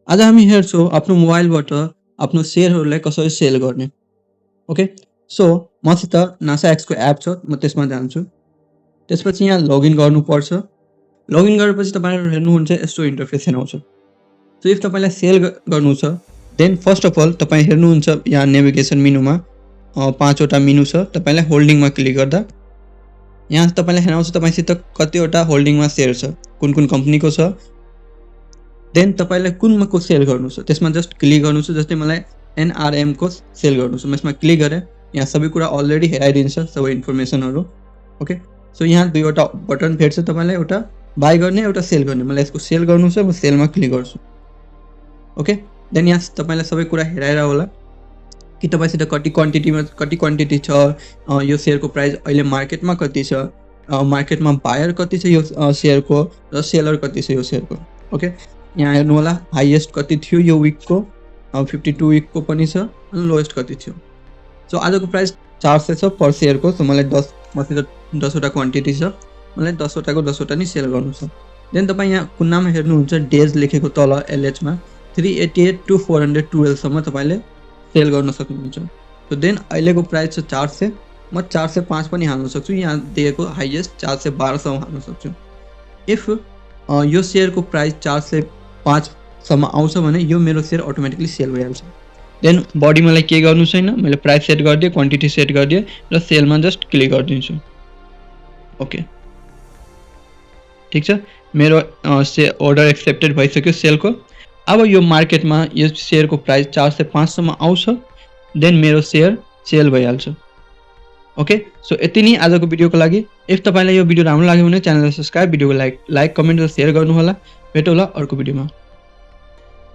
आज हामी हेर्छौँ आफ्नो मोबाइलबाट आफ्नो सेयरहरूलाई कसरी सेल गर्ने। ओके, सो मसित नासा एक्सको एप छ, म त्यसमा जान्छु। त्यसपछि यहाँ लगइन गर्नुपर्छ। लगइन गरेपछि तपाईँहरू हेर्नुहुन्छ यस्तो इन्टरफेस आउँछ। सो इफ तपाईँलाई सेल गर्नु छ देन फर्स्ट अफ अल तपाईँ हेर्नुहुन्छ यहाँ नेभिगेसन मेनुमा 5वटा मेनु छ। तपाईँलाई होल्डिङमा क्लिक गर्दा यहाँ तपाईँलाई हेराउँछ तपाईँसित कतिवटा होल्डिङमा सेयर छ, कुन कुन कम्पनीको छ, देन तपाईँलाई कुनमा को सेल गर्नु छ त्यसमा जस्ट क्लिक गर्नु छ। जस्तै मलाई NRM को सेल गर्नु छ, म यसमा क्लिक गरेँ। यहाँ सबै कुरा अलरेडी हेराइदिन्छ, सबै इन्फर्मेसनहरू। ओके, सो यहाँ दुईवटा बटन भेट्छ तपाईँलाई, एउटा बाई गर्ने एउटा सेल गर्ने। मलाई यसको सेल गर्नु छ, म सेलमा क्लिक गर्छु। ओके, देन यहाँ तपाईँलाई सबै कुरा हेराएर होला कि तपाईँसित कति क्वान्टिटी छ, यो सेयरको प्राइस अहिले मार्केटमा कति छ, मार्केटमा बायर कति छ यो सेयरको र सेलर कति छ यो सेयरको। ओके, यहाँ हेर्नु होला हाइएस्ट कति थियो यो विकको, 52 विकको पनि छ, अनि लोएस्ट कति थियो। सो आजको प्राइस 400 छ पर सेयरको। सो मलाई मसित 10वटा क्वान्टिटी छ, मलाई 10वटाको 10वटा नि सेल गर्नु छ। देन तपाईँ यहाँ कुनामा हेर्नुहुन्छ डेज लेखेको तल LH मा 388 to 412 सम्म तपाईँले सेल गर्न सक्नुहुन्छ। सो देन अहिलेको प्राइस छ 400, म 405 पनि हाल्न सक्छु। यहाँ दिएको हाइएस्ट 412 सम्म हाल्न सक्छु। इफ यो सेयरको प्राइस 405 सम्म आउँछ भने यो मेरो सेयर अटोमेटिकली सेल भइहाल्छ। देन बडी मलाई के गर्नु छैन, मैले प्राइस सेट गरिदिएँ, क्वान्टिटी सेट गरिदिएँ र सेलमा जस्ट क्लिक गरिदिन्छु। ओके, ठिक छ, मेरो अर्डर एक्सेप्टेड भइसक्यो सेलको। अब यो मार्केटमा यो सेयरको प्राइस 405 सम्म आउँछ, देन मेरो सेयर सेल भइहाल्छ। ओके, सो यति नै आजको भिडियोको लागि। इफ तपाईँलाई यो भिडियो राम्रो लाग्यो भने च्यानललाई सब्स्क्राइब, भिडियोको लाइक कमेन्ट र सेयर गर्नुहोला। भेटौँला अर्को भिडियोमा।